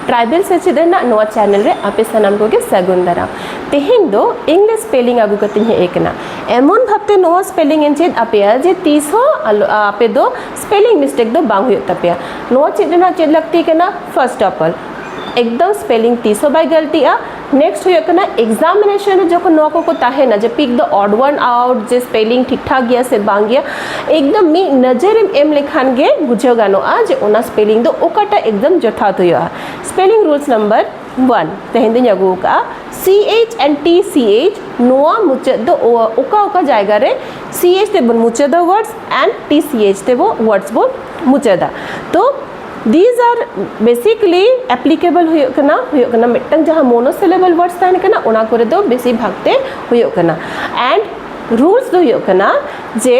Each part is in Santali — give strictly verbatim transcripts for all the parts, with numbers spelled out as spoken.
ᱴᱨᱟᱭᱵᱮᱞ ᱥᱮᱪᱮᱫ ᱨᱮᱱᱟᱜ ᱱᱚᱣᱟ ᱪᱮᱱᱮᱞ ᱨᱮ ᱟᱯᱮ ᱥᱟᱱᱟᱢ ᱠᱚᱜᱮ ᱥᱟᱹᱜᱩᱱ ᱫᱟᱨᱟᱢ᱾ ᱛᱮᱦᱮᱧ ᱫᱚ ᱤᱝᱞᱤᱥ ᱥᱯᱮᱞᱤᱝ ᱟᱹᱜᱩ ᱠᱟᱛᱮᱧ ᱦᱮᱡ ᱟᱠᱟᱱᱟ᱾ ᱮᱢᱚᱱ ᱵᱷᱟᱵᱛᱮ ᱱᱚᱣᱟ ᱥᱯᱮᱞᱤᱝ ᱤᱧ ᱪᱮᱫ ᱟᱯᱮᱭᱟ ᱡᱮ ᱛᱤᱥ ᱦᱚᱸ ᱟᱞᱚ, ᱟᱯᱮ ᱫᱚ ᱥᱯᱮᱞᱤᱝ ᱢᱤᱥᱴᱮᱠ ᱫᱚ ᱵᱟᱝ ᱦᱩᱭᱩᱜ ᱛᱟᱯᱮᱭᱟ᱾ ᱱᱚᱣᱟ ᱪᱮᱫ ᱨᱮᱱᱟᱜ ᱪᱮᱫ ᱞᱟᱹᱠᱛᱤ ᱠᱟᱱᱟ? ᱯᱷᱟᱨᱥᱴ ᱚᱯᱷ ᱚᱞ, ᱮᱠᱫᱚᱢ ᱥᱯᱮᱞᱤᱝ ᱛᱤᱥ ᱦᱚᱸ ᱵᱟᱭ ᱜᱟᱹᱞᱛᱤᱜᱼᱟ᱾ ᱱᱮᱠᱥᱴ ᱦᱩᱭᱩᱜ ᱠᱟᱱᱟ, ᱮᱠᱡᱟᱢᱤᱱᱮᱥᱚᱱ ᱨᱮ ᱡᱚᱠᱷᱚᱱ ᱱᱚᱣᱟ ᱠᱚᱠᱚ ᱛᱟᱦᱮᱱᱟ ᱡᱮ pick the odd one out, ᱡᱮ ᱥᱯᱮᱞᱤᱝ ᱴᱷᱤᱠ ᱴᱷᱟᱠ ᱜᱮᱭᱟ ᱥᱮ ᱵᱟᱝ ᱜᱮᱭᱟ, ᱮᱠᱫᱚᱢ ᱢᱤᱫ ᱱᱚᱡᱚᱨᱮᱢ ᱮᱢ ᱞᱮᱠᱷᱟᱱ ᱜᱮ ᱵᱩᱡᱷᱟᱹᱣ ᱜᱟᱱᱚᱜᱼᱟ ᱡᱮ ᱚᱱᱟ ᱥᱯᱮᱞᱤᱝ ᱫᱚ ᱚᱠᱟᱴᱟᱜ ᱮᱠᱫᱚᱢ ᱡᱚᱛᱷᱟᱛ ᱦᱩᱭᱩᱜᱼᱟ᱾ ᱥᱯᱮᱞᱤᱝ ᱨᱩᱞᱥ ᱱᱟᱢᱵᱟᱨ ᱚᱣᱟᱱ ᱛᱮᱦᱮᱧ ᱫᱚᱧ ᱟᱹᱜᱩ ᱟᱠᱟᱫᱼᱟ, C H and T C H, ᱱᱚᱣᱟ ᱢᱩᱪᱟᱹᱫ ᱫᱚ ᱚ-, ᱚᱠᱟ ᱚᱠᱟ ᱡᱟᱭᱜᱟ ᱨᱮ C H ᱛᱮᱵᱚᱱ ᱢᱩᱪᱟᱹᱫᱟ words and T C H ᱛᱮᱵᱚ ᱣᱟᱨᱰᱥ ᱵᱚᱱ ᱢᱩᱪᱟᱹᱫᱟ᱾ ᱛᱚ these are basically applicable ᱦᱩᱭᱩᱜ ᱠᱟᱱᱟ, ᱦᱩᱭᱩᱜ ᱠᱟᱱᱟ ᱢᱤᱫᱴᱟᱝ ᱡᱟᱦᱟᱸ ᱢᱳᱱᱳᱥᱤᱞᱮᱵᱟᱞ ᱣᱟᱨᱰᱥ ᱛᱟᱦᱮᱱ ᱠᱟᱱᱟ, ᱚᱱᱟ ᱠᱚᱨᱮ ᱫᱚ ᱵᱮᱥᱤᱨ ᱵᱷᱟᱜᱽ ᱛᱮ ᱦᱩᱭᱩᱜ ᱠᱟᱱᱟ᱾ And rules ᱫᱚ ᱦᱩᱭᱩᱜ ᱠᱟᱱᱟ ᱡᱮ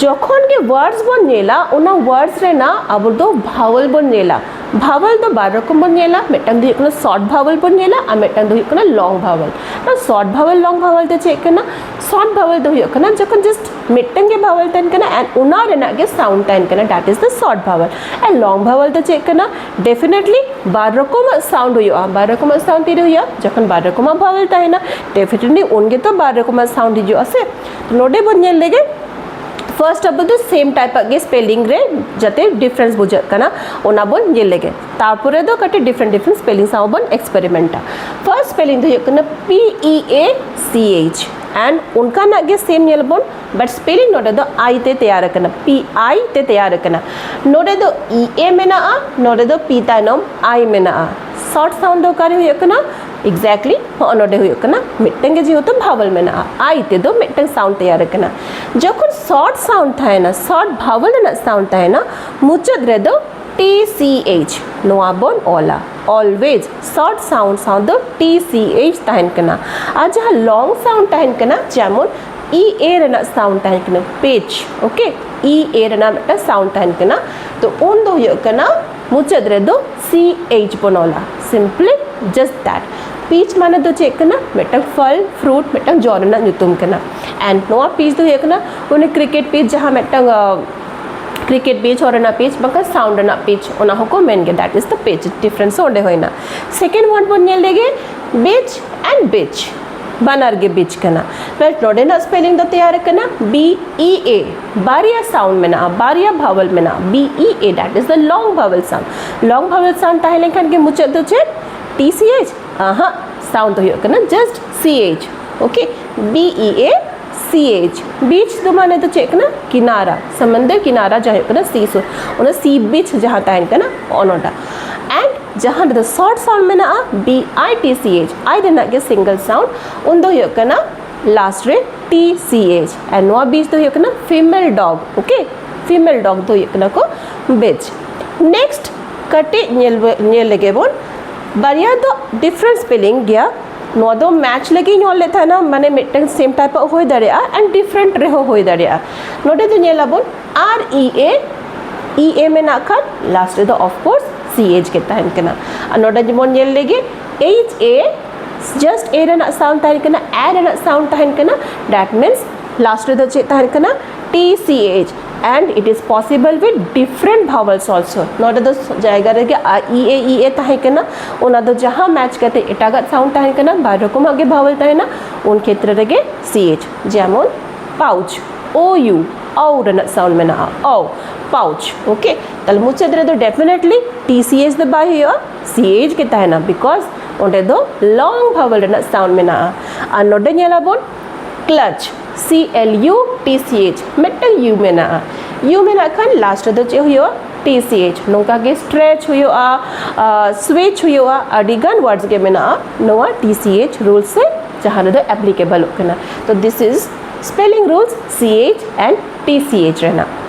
ᱡᱚᱠᱷᱚᱱ ᱜᱮ ᱣᱟᱨᱰᱥ ᱵᱚᱱ ᱧᱮᱞᱟ, ᱚᱱᱟ ᱣᱟᱨᱰᱥ ᱨᱮᱱᱟᱜ ᱟᱵᱚ ᱫᱚ ᱵᱷᱟᱣᱮᱞ ᱵᱚᱱ ᱧᱮᱞᱟ᱾ ᱵᱷᱟᱣᱮᱞ ᱫᱚ ᱵᱟᱨ ᱨᱚᱠᱚᱢ ᱵᱚᱱ ᱧᱮᱞᱟ, ᱢᱤᱫᱴᱟᱝ ᱫᱚ ᱦᱩᱭᱩᱜ ᱠᱟᱱᱟ ᱥᱚᱨᱴ ᱵᱷᱟᱣᱮᱞ ᱵᱚᱱ ᱧᱮᱞᱟ ᱟᱨ ᱢᱤᱫᱴᱟᱝ ᱫᱚ ᱦᱩᱭᱩᱜ ᱠᱟᱱᱟ ᱞᱚᱝ ᱵᱷᱟᱣᱮᱞ᱾ ᱥᱚᱨᱴ ᱵᱷᱟᱣᱮᱞ, ᱞᱚᱝ ᱵᱷᱟᱣᱮᱞ ᱫᱚ ᱪᱮᱫ ᱠᱟᱱᱟ? ᱥᱚᱨᱴ ᱵᱷᱟᱣᱮᱞ ᱫᱚ ᱦᱩᱭᱩᱜ ᱠᱟᱱᱟ ᱡᱚᱠᱷᱚᱱ ᱡᱟᱥᱴ ᱢᱤᱫᱴᱟᱝ ᱜᱮ ᱵᱷᱟᱣᱮᱞ ᱛᱟᱦᱮᱱ ᱠᱟᱱᱟ and ᱚᱱᱟ ᱨᱮᱱᱟᱜ ᱜᱮ ᱥᱟᱣᱩᱱᱰ ᱛᱟᱦᱮᱱ ᱠᱟᱱᱟ, that is the short vowel. And long vowel ᱫᱚ ᱪᱮᱫ ᱠᱟᱱᱟ? ᱰᱮᱯᱷᱤᱱᱮᱴᱞᱤ ᱵᱟᱨ ᱨᱚᱠᱚᱢᱟᱜ ᱥᱟᱣᱩᱱᱰ ᱦᱩᱭᱩᱜᱼᱟ᱾ ᱵᱟᱨ ᱨᱚᱠᱚᱢᱟᱜ ᱥᱟᱣᱩᱱᱰ ᱛᱤᱨᱮ ᱦᱩᱭᱩᱜᱼᱟ? ᱡᱚᱠᱷᱚᱱ ᱵᱟᱨ ᱨᱚᱠᱚᱢᱟᱜ ᱵᱷᱟᱣᱮᱞ ᱛᱟᱦᱮᱱᱟ, ᱰᱮᱯᱷᱤᱱᱮᱴᱞᱤ ᱩᱱ ᱜᱮᱛᱚ ᱵᱟᱨ ᱨᱚᱠᱚᱢᱟᱜ ᱥᱟᱣᱩᱱᱰ ᱦᱤᱡᱩᱜᱼᱟ ᱥᱮ᱾ ᱱᱚᱰᱮ ᱵᱚᱱ ᱧᱮᱞ ᱞᱮᱜᱮ, ᱯᱷᱟᱨᱥᱴ ᱟᱵᱚ ᱫᱚ ᱥᱮᱢ ᱴᱟᱭᱤᱯ ᱟᱜ ᱜᱮ ᱥᱯᱮᱞᱤᱝ ᱨᱮ ᱡᱟᱛᱮ ᱰᱤᱯᱷᱟᱨᱮᱱᱥ ᱵᱩᱡᱷᱟᱹᱜ ᱠᱟᱱᱟ, ᱚᱱᱟ ᱵᱚᱱ ᱧᱮᱞ ᱞᱮᱜᱮ᱾ ᱛᱟᱨᱯᱚᱨᱮ ᱫᱚ ᱠᱟᱹᱴᱤᱡ ᱰᱤᱯᱷᱟᱨᱮᱱᱴ ᱰᱤᱯᱷᱟᱨᱮᱱᱴ ᱥᱯᱮᱞᱤᱝ ᱥᱟᱶ ᱵᱚᱱ ᱮᱠᱥᱯᱮᱨᱤᱢᱮᱱᱴᱟ᱾ ᱯᱷᱟᱨᱥᱴ ᱥᱯᱮᱞᱤᱝ ᱫᱚ ᱦᱩᱭᱩᱜ ᱠᱟᱱᱟ P E A C H, and ᱚᱱᱠᱟᱱᱟᱜ ᱜᱮ ᱥᱮᱢ ᱧᱮᱞ ᱵᱚᱱ, but spelling ᱱᱚᱰᱮ ᱫᱚ I ᱛᱮ ᱛᱮᱭᱟᱨ ᱟᱠᱟᱱᱟ, P I ᱛᱮ ᱛᱮᱭᱟᱨ ᱟᱠᱟᱱᱟ᱾ ᱱᱚᱰᱮ ᱫᱚ E A ᱢᱮᱱᱟᱜᱼᱟ, ᱱᱚᱰᱮ ᱫᱚ P ᱛᱟᱭᱱᱚᱢ I ᱢᱮᱱᱟᱜᱼᱟ᱾ ᱥᱚᱨᱴ ᱥᱟᱣᱩᱱᱰ ᱫᱚ ᱚᱠᱟᱨᱮ ᱦᱩᱭᱩᱜ ᱠᱟᱱᱟ? ᱮᱠᱡᱮᱠᱴᱞᱤ ᱦᱚᱸᱜᱼᱚ ᱱᱚᱰᱮ ᱦᱩᱭᱩᱜ ᱠᱟᱱᱟ, ᱢᱤᱫᱴᱟᱝ ᱜᱮ ᱡᱮᱦᱮᱛᱩ ᱵᱷᱟᱣᱮᱞ ᱢᱮᱱᱟᱜᱼᱟ, I ᱛᱮᱫᱚ ᱢᱤᱫᱴᱟᱝ ᱥᱟᱣᱩᱱᱰ ᱛᱮᱭᱟᱨ ᱟᱠᱟᱱᱟ᱾ ᱡᱚᱠᱷᱚᱱ ᱥᱚᱨᱴ ᱥᱟᱣᱩᱱᱰ ᱛᱟᱦᱮᱱᱟ, ᱥᱚᱨᱴ ᱵᱷᱟᱣᱮᱞ ᱨᱮᱱᱟᱜ ᱥᱟᱣᱩᱱᱰ ᱛᱟᱦᱮᱱᱟ, ᱢᱩᱪᱟᱹᱫ ᱨᱮᱫᱚ T C H ᱱᱚᱣᱟ ᱵᱚᱱ ᱚᱞᱟ᱾ ᱚᱞᱣᱮᱡᱽ ᱥᱚᱨᱴ ᱥᱟᱣᱩᱱᱰ ᱥᱟᱶ ᱫᱚ T C H ᱛᱟᱦᱮᱱ ᱠᱟᱱᱟ᱾ ᱟᱨ ᱡᱟᱦᱟᱸ ᱞᱚᱝ ᱥᱟᱣᱩᱱᱰ ᱛᱟᱦᱮᱱ ᱠᱟᱱᱟ, ᱡᱮᱢᱚᱱ E A ᱨᱮᱱᱟᱜ ᱥᱟᱣᱩᱱᱰ ᱛᱟᱦᱮᱱ ᱠᱟᱱᱟ ᱯᱮᱪ, ᱳᱠᱮ, E A ᱨᱮᱱᱟᱜ ᱢᱤᱫᱴᱟᱝ ᱥᱟᱣᱩᱱᱰ ᱛᱟᱦᱮᱱ ᱠᱟᱱᱟ, ᱛᱚ ᱩᱱ ᱫᱚ ᱦᱩᱭᱩᱜ ᱠᱟᱱᱟ ᱢᱩᱪᱟᱹᱫ ᱨᱮᱫᱚ C H ᱵᱚᱱ ᱚᱞᱟ, simply just that. ᱯᱤᱪ ᱢᱟᱱᱮ ᱫᱚ ᱪᱮᱫ ᱠᱟᱱᱟ? ᱢᱤᱫᱴᱟᱝ ᱯᱷᱚᱞ, ᱯᱷᱨᱩᱴ, ᱢᱤᱫᱴᱟᱝ ᱡᱚ ᱨᱮᱱᱟᱜ ᱧᱩᱛᱩᱢ ᱠᱟᱱᱟ᱾ And ᱱᱚᱣᱟ ᱯᱤᱪ ᱫᱚ ᱦᱩᱭᱩᱜ ᱠᱟᱱᱟ ᱩᱱᱤ ᱠᱨᱤᱠᱮᱴ ᱯᱤᱪ, ᱡᱟᱦᱟᱸ ᱢᱤᱫᱴᱟᱝ, ᱟᱸ, ᱠᱨᱤᱠᱮᱴ ᱯᱤᱪ, ᱦᱚᱲ ᱨᱮᱱᱟᱜ ᱯᱤᱪ, ᱵᱟᱝᱠᱷᱟᱱ ᱥᱟᱣᱩᱱᱰ ᱨᱮᱱᱟᱜ ᱯᱤᱪ, ᱚᱱᱟ ᱦᱚᱸᱠᱚ ᱢᱮᱱ ᱜᱮᱭᱟ᱾ That is the pitch, difference ᱚᱸᱰᱮ ᱦᱩᱭᱱᱟ᱾ ᱥᱮᱠᱮᱱᱰ ᱣᱟᱨᱰ ᱵᱚᱱ ᱧᱮᱞ ᱞᱮᱜᱮ, ᱵᱤᱪ ᱮᱱᱰ ᱵᱤᱪ, ᱵᱟᱱᱟᱨ ᱜᱮ ᱵᱤᱪ ᱠᱟᱱᱟ᱾ ᱵᱟᱴ ᱱᱚᱰᱮᱱᱟᱜ ᱥᱯᱮᱞᱤᱝ ᱫᱚ ᱛᱮᱭᱟᱨ ᱠᱟᱱᱟ ᱵᱤ ᱤ ᱮ, ᱵᱟᱨᱭᱟ ᱥᱟᱣᱩᱱᱰ ᱢᱮᱱᱟᱜᱼᱟ, ᱵᱟᱨᱭᱟ ᱵᱷᱟᱣᱮᱞ ᱢᱮᱱᱟᱜᱼᱟ, B E A, that is the long vowel sound. Long vowel sound ᱛᱟᱦᱮᱸ ᱞᱮᱱᱠᱷᱟᱱ ᱜᱮ ᱢᱩᱪᱟᱹᱫ ᱫᱚ ᱪᱮᱫ? T C H? ᱟᱦᱟᱜ, ᱥᱟᱣᱩᱱᱰ ᱫᱚ ᱦᱩᱭᱩᱜ ᱠᱟᱱᱟ just C H. Okay, B E A C H. Beach ᱫᱚ ᱢᱟᱱᱮ ᱫᱚ ᱪᱮᱫ ᱠᱟᱱᱟ? ᱠᱤᱱᱟᱨᱟ, ᱥᱚᱢᱩᱫᱨ ᱠᱤᱱᱟᱨᱟ ᱡᱟᱦᱟᱸ ᱦᱩᱭᱩᱜ ᱠᱟᱱᱟ ᱥᱤ ᱥᱩᱨ, ᱚᱱᱟ ᱥᱤ ᱵᱤᱪ ᱡᱟᱦᱟᱸ ᱛᱟᱦᱮᱱ ᱠᱟᱱᱟ ᱚᱱᱟᱴᱟ᱾ ᱮᱱᱰ ᱡᱟᱦᱟᱸ ᱨᱮᱫᱚ ᱥᱚᱨᱴ ᱥᱟᱣᱩᱱᱰ ᱢᱮᱱᱟᱜᱼᱟ, B I T C H, I ᱨᱮᱱᱟᱜ ᱜᱮ ᱥᱤᱝᱜᱮᱞ ᱥᱟᱣᱩᱱᱰ, ᱩᱱ ᱫᱚ ᱦᱩᱭᱩᱜ ᱠᱟᱱᱟ ᱞᱟᱥᱴ ᱨᱮ ᱴᱤ ᱥᱤ ᱮᱪ᱾ ᱟᱨ ᱱᱚᱣᱟ ᱵᱤᱪ ᱫᱚ ᱦᱩᱭᱩᱜ ᱠᱟᱱᱟ female dog. Okay, female dog ᱫᱚ ᱦᱩᱭᱩᱜ ᱠᱟᱱᱟ ᱠᱚ ᱵᱤᱪ᱾ ᱱᱮᱠᱥᱴ ᱠᱟᱹᱴᱤᱡ ᱧᱮᱞ ᱵᱚ-, ᱧᱮᱞ ᱞᱮᱜᱮ ᱵᱚᱱ᱾ ᱵᱟᱨᱭᱟ ᱫᱚ ᱰᱤᱯᱷᱟᱨᱮᱱᱴ ᱥᱯᱮᱞᱤᱝ ᱜᱮᱭᱟ᱾ ᱱᱚᱣᱟ ᱫᱚ ᱢᱮᱪ ᱞᱟᱹᱜᱤᱫ ᱤᱧ ᱚᱞ ᱞᱮᱫ ᱛᱟᱦᱮᱱᱟ, ᱢᱟᱱᱮ ᱢᱤᱫᱴᱟᱝ ᱥᱮᱢ ᱴᱟᱭᱤᱯ ᱟᱜ ᱦᱩᱭ ᱫᱟᱲᱮᱭᱟᱜᱼᱟ ᱮᱱᱰ ᱰᱤᱯᱷᱟᱨᱮᱱᱴ ᱨᱮᱦᱚᱸ ᱦᱩᱭ ᱫᱟᱲᱮᱭᱟᱜᱼᱟ᱾ ᱱᱚᱰᱮ ᱫᱚ ᱧᱮᱞ ᱟᱵᱚᱱ ᱟᱨ ᱤ ᱮ, ᱤ ᱮ ᱢᱮᱱᱟᱜ ᱠᱷᱟᱱ ᱞᱟᱥᱴ ᱨᱮᱫᱚ ᱚᱯᱷ ᱠᱳᱨᱥ ᱥᱤ ᱮᱪ ᱜᱮ ᱛᱟᱦᱮᱱ ᱠᱟᱱᱟ᱾ ᱟᱨ ᱱᱚᱰᱮ ᱡᱮᱢᱚᱱ ᱧᱮᱞ ᱞᱮᱜᱮ, ᱮᱭᱤᱪ ᱮ, ᱡᱟᱥᱴ ᱮ ᱨᱮᱱᱟᱜ ᱥᱟᱣᱩᱱᱰ ᱛᱟᱦᱮᱱ ᱠᱟᱱᱟ, ᱮ ᱨᱮᱱᱟᱜ ᱥᱟᱣᱩᱱᱰ ᱛᱟᱦᱮᱱ ᱠᱟᱱᱟ, that means ᱞᱟᱥᱴ ᱨᱮᱫᱚ ᱪᱮᱫ ᱛᱟᱦᱮᱱ ᱠᱟᱱᱟ? T C H. And it is possible with different vowels also. ᱱᱚᱰᱮ ᱫᱚ ᱡᱟᱭᱜᱟ ᱨᱮᱜᱮ ᱟᱨ ᱤ ᱮ, ᱤ ᱮ ᱛᱟᱦᱮᱸ ᱠᱟᱱᱟ, ᱚᱱᱟ ᱫᱚ ᱡᱟᱦᱟᱸ ᱢᱮᱪ ᱠᱟᱛᱮ ᱮᱴᱟᱜᱟᱜ ᱥᱟᱣᱩᱱᱰ ᱛᱟᱦᱮᱸ ᱠᱟᱱᱟ, ᱵᱟᱨ ᱨᱚᱠᱚᱢᱟᱜ ᱜᱮ ᱵᱷᱟᱣᱮᱞ ᱛᱟᱦᱮᱱᱟ, ᱩᱱ ᱠᱷᱮᱛᱨᱮ ᱨᱮᱜᱮ ᱥᱤ ᱮᱪ᱾ ᱡᱮᱢᱚᱱ ᱯᱟᱣᱩᱪ, ᱳ ᱭᱩ, ᱚᱣ ᱨᱮᱱᱟᱜ ᱥᱟᱣᱩᱱᱰ ᱢᱮᱱᱟᱜᱼᱟ, ᱚᱣ, ᱯᱟᱣᱩᱪ᱾ ᱳᱠᱮ, ᱛᱟᱦᱞᱮ ᱢᱩᱪᱟᱹᱫ ᱨᱮᱫᱚ ᱰᱮᱯᱷᱤᱱᱮᱴᱞᱤ ᱴᱤ ᱥᱤ ᱮᱪ ᱫᱚ ᱵᱟᱭ ᱦᱩᱭᱩᱜᱼᱟ, ᱥᱤ ᱮᱪ ᱜᱮ ᱛᱟᱦᱮᱱᱟ, ᱵᱤᱠᱚᱡᱽ ᱚᱸᱰᱮ ᱫᱚ ᱞᱚᱝ ᱵᱷᱟᱣᱮᱞ ᱨᱮᱱᱟᱜ ᱥᱟᱣᱩᱱᱰ ᱢᱮᱱᱟᱜᱼᱟ᱾ ᱟᱨ ᱱᱚᱰᱮ ᱧᱮᱞᱟᱵᱚᱱ class, C L U T C H, ᱢᱤᱫᱴᱟᱝ ᱭᱩ ᱢᱮᱱᱟᱜᱼᱟ᱾ ᱭᱩ ᱢᱮᱱᱟᱜ ᱠᱷᱟᱱ ᱞᱟᱥᱴ ᱨᱮᱫᱚ ᱪᱮᱫ ᱦᱩᱭᱩᱜᱼᱟ? T C H. ᱱᱚᱝᱠᱟ ᱜᱮ ᱥᱴᱨᱮᱪ ᱦᱩᱭᱩᱜᱼᱟ, ᱥᱩᱭᱤᱪ ᱦᱩᱭᱩᱜᱼᱟ, ᱟᱹᱰᱤ ᱜᱟᱱ ᱣᱟᱨᱰᱥ ᱜᱮ ᱢᱮᱱᱟᱜᱼᱟ ᱱᱚᱣᱟ ᱴᱤ ᱥᱤ ᱮᱪ ᱨᱩᱞᱥ ᱥᱮ ᱡᱟᱦᱟᱸ ᱨᱮᱫᱚ ᱮᱯᱞᱤᱠᱮᱵᱚᱞᱚᱜ ᱠᱟᱱᱟ᱾ ᱛᱚ, this is spelling rules C H and T C H ᱨᱮᱱᱟᱜ᱾